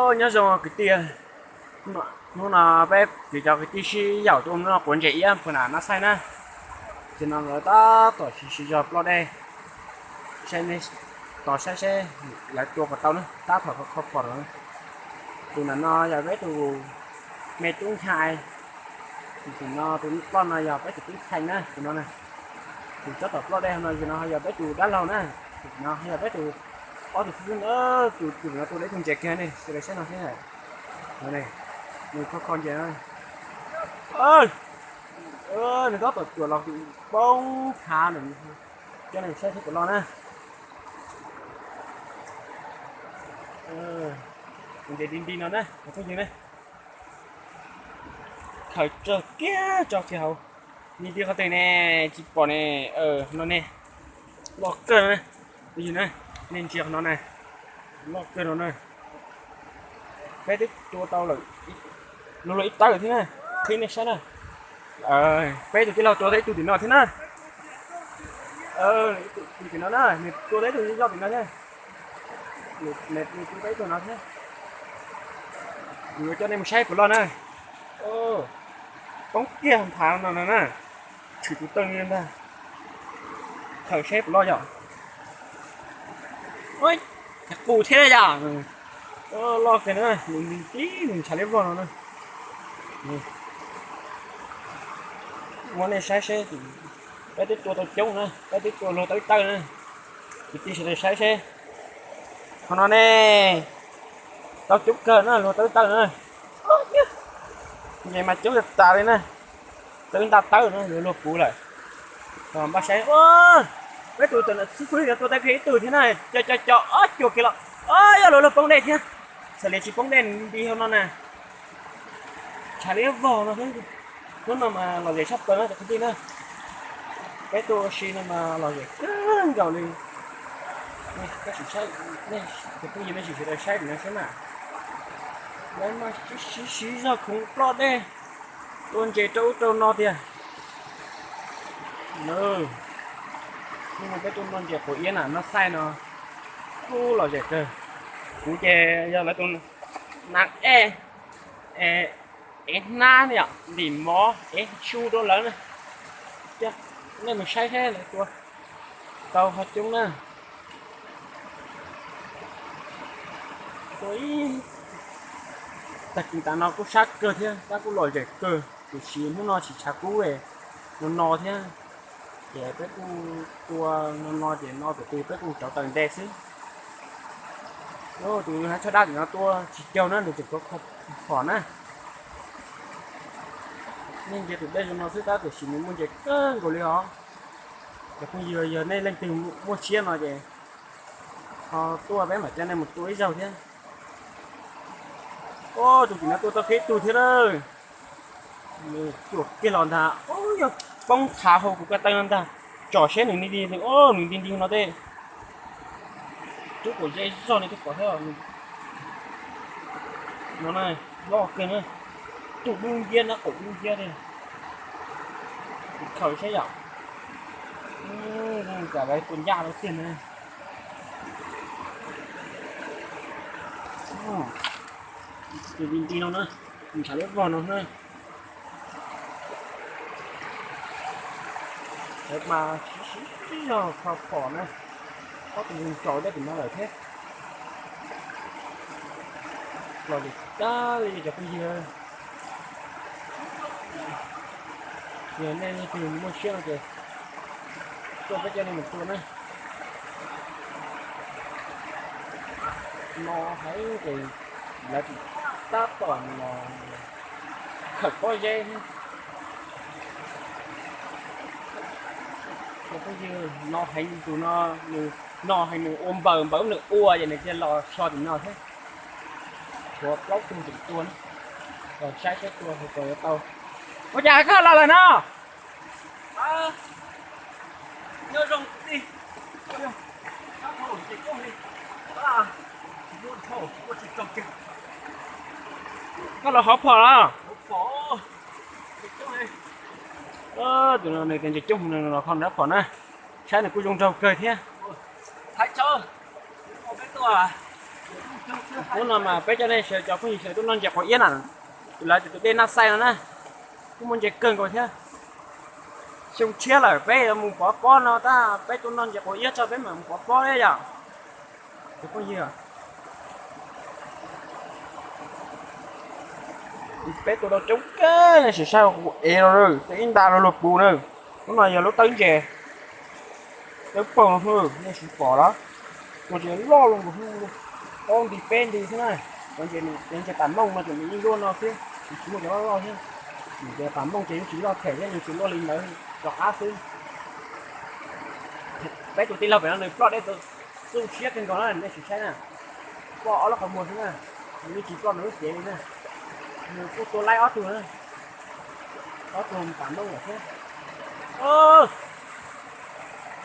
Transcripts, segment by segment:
Nyob zoo kwv tij, hnub no peb kuv cov kwv tij sib yaum tuaj mus noj quav ntses iab puag nram Nab Xaij na. Ces no lawv tab tom siv zog ploj dej, saib nej tos saib seb lawv tua puas tau na, tab tom kho phom no. Tus nram no yog peb tus me tub Nchai, tus no tus ploj no yog peb tus tub Nchai na, tus no na. Tus tab tom ploj dej no, tus no yog peb tus dab laug na, tus no yog peb tus, ob tus xib fwb na, tus tus no tua dej tus ntses kiag ne, sawv daws saib no thiab. Nws kho kho ntses na. Nws tab tom cuam los poob thav nws, coj nej saib seb puas loj na. Tus ntses di nti no na cov phooj ywg na. Khaws tsawg kiag tso kiag hauv. Ni ti qhov twg ne, tsis pom ne. No ne, loj kawg no na. Phooj ywg na, nej ntsia qhov no na, loj kawg no na. Peb twb tua tau lawm, luag luag ib tawb thiab na, qhib nej saib na. Peb tus tij laug tua tau ib tug tim no thiab na. Tus tim no na, nws tua tau ib tug zoj tim no thiab. Nws tua tau ib tug no thiab. Kuv yuav coj nej mus saib puas loj na. Poob kiag thav no no na. Tshwm tus teej li ntag. Khaws saib puas loj yom. Qus thiab yom. Loj kawg na, nws nti nws ntshav liab vog no na. Muab nej saib seb, peb twb tua tau coob na, peb twb tua luag tau ib tawb na. Kwv tij sawv daws saib seb. Qhov no ne, tau coob kawg na, luag tau ib tawb na. Nce mas coob tas tas li na. Tau ib nta tawb na, luag puv lawm. Npaj saib, peb tus xib fwb tua tau kiag ib tug thiab na, co co co ob cuag kiag los, yog luag luag poob dej thiab. Xav li tsis poob dej nti hauv no na. Ntshav liab vog no. Hnub no mas lom zem tshaj plaws na cov kwv tij na. Peb tuaj ua si no mas lom zem kawg nkaus li. Tab sis nej cov phooj ywg nej sim sawv daws saib tim no seb na. Lawv mas siv siv zog khoov ploj dej, tua ntses rau ub rau no tiag. Hnub no peb tuaj noj ntses quav iab na, noj xaij no, kuj lom zem kawg. Kuv ces yog lawv tus nas ej, ev hnab ne yom, ntim mov ev su rau lawv na. Nej mus saib seb lawv tua tau ho coob na. Tua ib tag kis tas no kuj sab kawg thiab, tab kuj lom zem kawg, tiam sis hnub no tsis tshav kub no no thiab. Ces peb kuj tua no no ces no tus twg peb kuj rauv taws nte xwb. Tus hab tshaj dab tim no tua tsis caug na, nws tseem kho kho phom na. Nej ntsia tus dej zoo no xwb tab tiam sis nws muaj ntses kawg nkaus li os. Cov phooj ywg, yog nej leej twg muaj siab no ces ho tuaj peb mam coj nej mus tua ib zaug thiab. Tus tim no tua tau kiag ib tug thiab na. Nws cuam kiag los ntag, yog poob thav hauv kuv ko taw no ntag. Tsom seb nws nti nti, nws nti nti no tej. Twb pom ze zog ne, twb pom thiab. No na, loj kawg na. Tus dub nciab na, qaum dub nciab li. Khaws saib yom. Kam lawv tua ncaj lawv tiag na. Tus nti nti no na, ntshav liab vog no na. Lawv mas siv siv zog kho phom na. Ob tug zoo tsaus nyob tim no lawm thiab. Lom zem tag li cov phooj ywg. Yog nej leej twg muaj siab no ces tuaj peb coj nej mus tua na. No heev ces lawv tab tom los khawm pob zeb thiab. Cov phooj ywg, no heev tus no, nws no heev, nws ua npaws npaws nws ua ces nws cia los so tim no thiab. Tshuav plaub tug tseem tua na. Los saib saib tua puas yuav tau. Ua cas koj los lawm no? Nyob zoo kwv tij. Koj los hov phom los? Tus no nws tias ntses coob, nws los kho nrab phom na. Saib nws kuj zoo nraug kawg thiab. Hnub no mas peb coj nej sawv cov phooj ywg sawv tuaj noj ntses quav iab na, lawv tias tus dej Naj Xaij no na, kuj muaj ntses kawg nkaus thiab. Xyoo tshiab lawm peb mus pov pob no tab peb tuaj noj ntses quav iab tso peb mam mus pov pob thiab yom. Phooj ywg, peb tua tau coob kawg, nej sim saib kuv ev los, ib nta los luag puv na. Lub no yog lub tawb ntses, tawb paug no, nej sim pom los, tua ntses loj loj nkaus, ob nti peb nti xwb na. Cov ntses, cov ntses pam mooj no ces nws yeej luaj no xwb, nws tsis muaj cov loj loj thiab. Nws cov pam mooj ces yeej tsis loj them thiab, nws tsis luaj li ntawd rov qab xwb. Peb tus tij laug pem no nws ploj dej tau xub siab kawg nkaus na, nej sim saib na. Ploj ob lub qhov muag xwb na, nws yeej tsis ploj nws lub cev li na. Nws kuj tua laib ob tug na, ob tug pam mooj lawm thiab.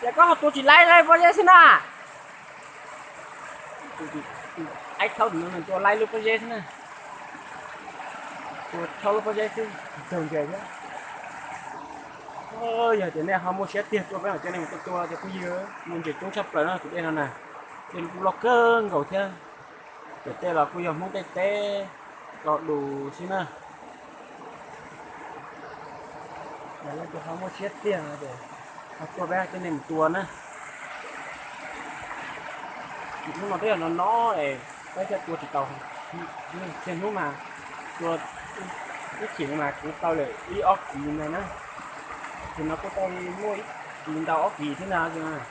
Ces koj ho tua tsis laib pob zeb xwb na. Aib thaub tus no nws tua laib lub pob zeb xwb na, tua thaub lub pob zeb xwb, tsis taug ntses thiab. Yog tias nej ho muaj siab tiag tuaj peb mam coj nej mus tua tua ces phooj ywg, muaj ntses coob tshaj plaws no tus dej no na. Dej kuj loj kawg nkaus thiab, ces tej los kuj yog Hmoob tej teb los dus xwb na. Yog leej twg ho muaj siab tiag no ces ho tuaj peb coj nej mus tua na. Hnub no twb yog no no es peb thiaj tua tsis tau. Txhia hnub mas tua ib chim no mas kuv tau lawm ib ob kis ntawd na. Ces no kuj tau muaj ib kis ntau ob kis thiab ntag.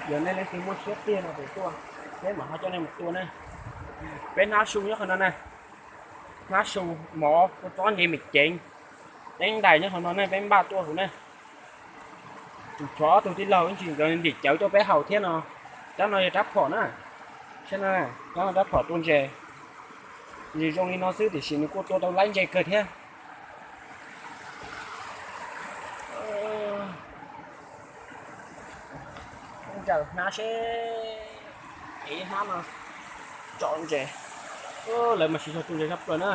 Yog nej leej twg muaj siab tiag no ces tuaj, peb mam ho coj nej mus tua na. Peb hnab su nyob qhov no na, hnab su mov, kua txob, nce me ceev, teeb ntais nyob qhov no ne, peb npaj tuaj hauv na. Tus tsov ob tug tij laug ib ntsis nkawd ntim cawv tuaj peb haus thiab no. Rab no yog rab phom na, saib na, rab no rab phom tua ntses. Nws zoo li no xwb tiam sis nws kuj tua tau laib ntses kawg thiab. Ncaws hnab seb, ev hnab no tso ntses. Lawv mas siv zog tua ntses tshaj plaws na.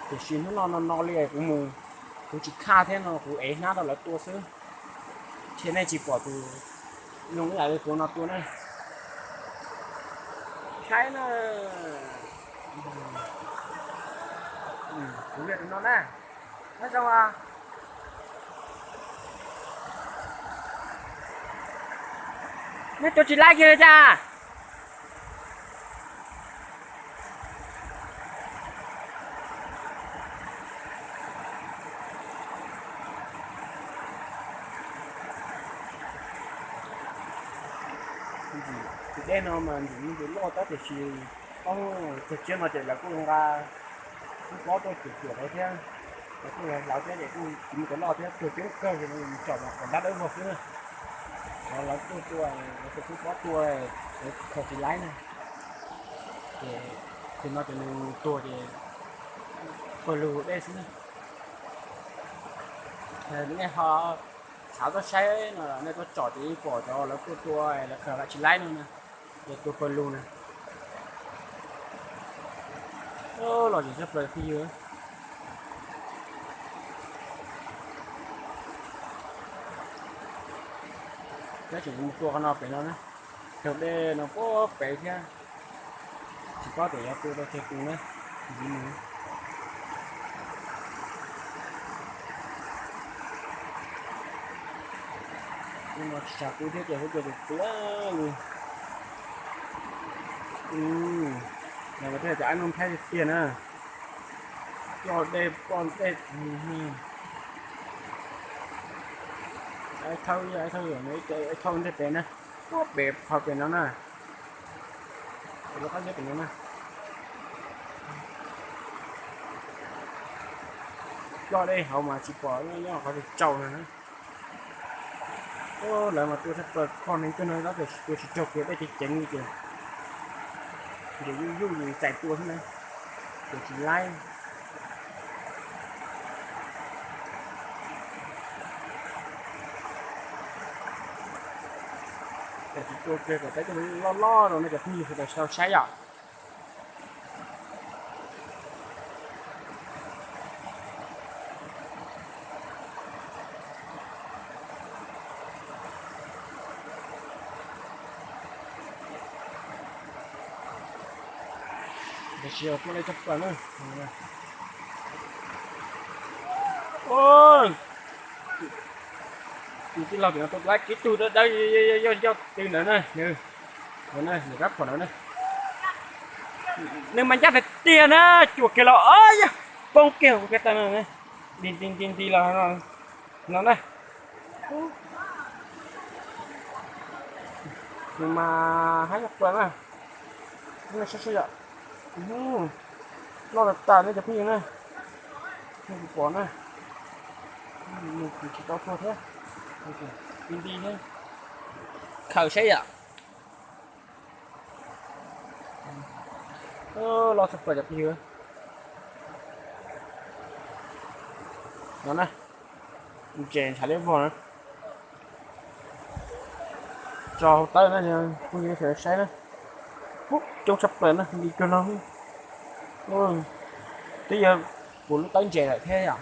Tiam sis hnub no no no li kuv mus, kuv tsis khaj thiab no kuv ev hnab rau lawv tua xwb. Ntshe nej tsis pom tus zoo ib yam li kuv no tua na. Saib na, kuv liam tus no na. Nyob zoo, nej tua tsis laib kiag li cas? Tus dej no mas ntxim ntxim loj tab tiam sis ob tug tshiab no ces lawv kuj nqa lub pob tuaj cuam cuam lawv thiab. Lawv kuj hlawv thiab ces kuj tsis muaj cov loj thiab, tuag coob kawg ces tsom mas kom ntab dawb vog xwb na. Lawv tuaj tua, lawv tua lub pob tua, lawv khaws tsis laib na. Ces tus no ces nws tuag ces pawg lug dej xwb na. Nej ho xav tuaj saib no nej tuaj tsom ces yeej pom cov lawv tuaj tua lawv khaws tsis laib no na, ces tua pawg lug na. Los zem tshaj plaws phooj ywg. Peb tseem mus tua qhov no pem no na, taug dej no puag pem thiab. Tsis paub tias yuav tua tau tsawg tus na, ntxiv mus. Hnub no tsis tshav kub thiab ces huab cua txias txias li. Los mas tej cov aib noj nplhaib tiag tiag na. Ploj dej ploj dej. Aib thawb, aib thawb, aib thawb ntej pem na, puag pem qhov pem no na. Pem lub qab zeb pem no na. Ploj dej hauv mas tsis pom, nyob qhov tsaus tsaus no na. Lawv mas tua tshaj plaws, qhov neeg tuaj no tab sis tua tsis raug kiag, dej ceev ceev li ces, ces yuj yuj yus txais tua xwb na, tua tsis laib. Ces tsis tua kiag kom peb coj loj loj rau nej cov phooj ywg sawv daws tau saib yom. Tsis yog tuaj lawm tshaj plaws na. Tus tij laug tim no tus dab tsi tug dawb dawb yog yog twg ntawd na, nws rab phom ntawd na. Nws mas ncaj tiag tiag na, cuam kiag los yog poob kiag kuv kiag tawm no, nti nti nti los no na. Nws mas haib tshaj plaws na. Nej saib saib yom. Loj tas tas nej cov phooj ywg na. Nej kuv pom na. Nws kuj tsis tau tuag thiab. Nti nti thiab. Khaws saib yom. Loj tshaj plaws cov phooj ywg. No na, ntses ntshav liab vog na. Tso hauv tawb na, phooj ywg sawv daws saib na. Coob tshaj plaws na, nti cuag no. Twb yog kuv lub tawb ntses lawm thiab yom.